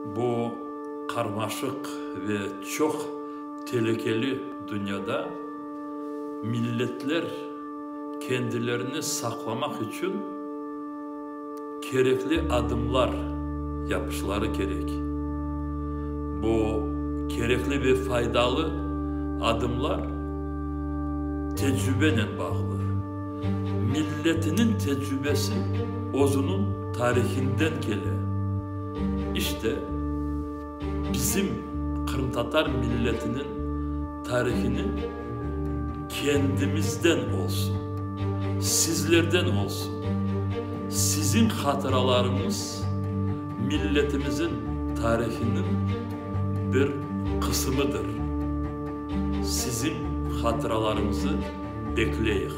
Bu qarmaşıq ve çoq telükeli dünyada milletler kendilerini saqlamaq içün kerekli adımlar yapışları kerek. Bu kerekli ve faydalı adımlar tecrübenen bağlı. Milletiniñ tecrübesi özüniñ tarihinden kele. İşte, bizim qırımtatar milletiniñ tarihini kendimizden olsun, sizlerden olsun. Siziñ hatıralarıñız milletimizin tarihiniñ bir qısımıdır. Siziñ hatıralarıñızı bekleyik.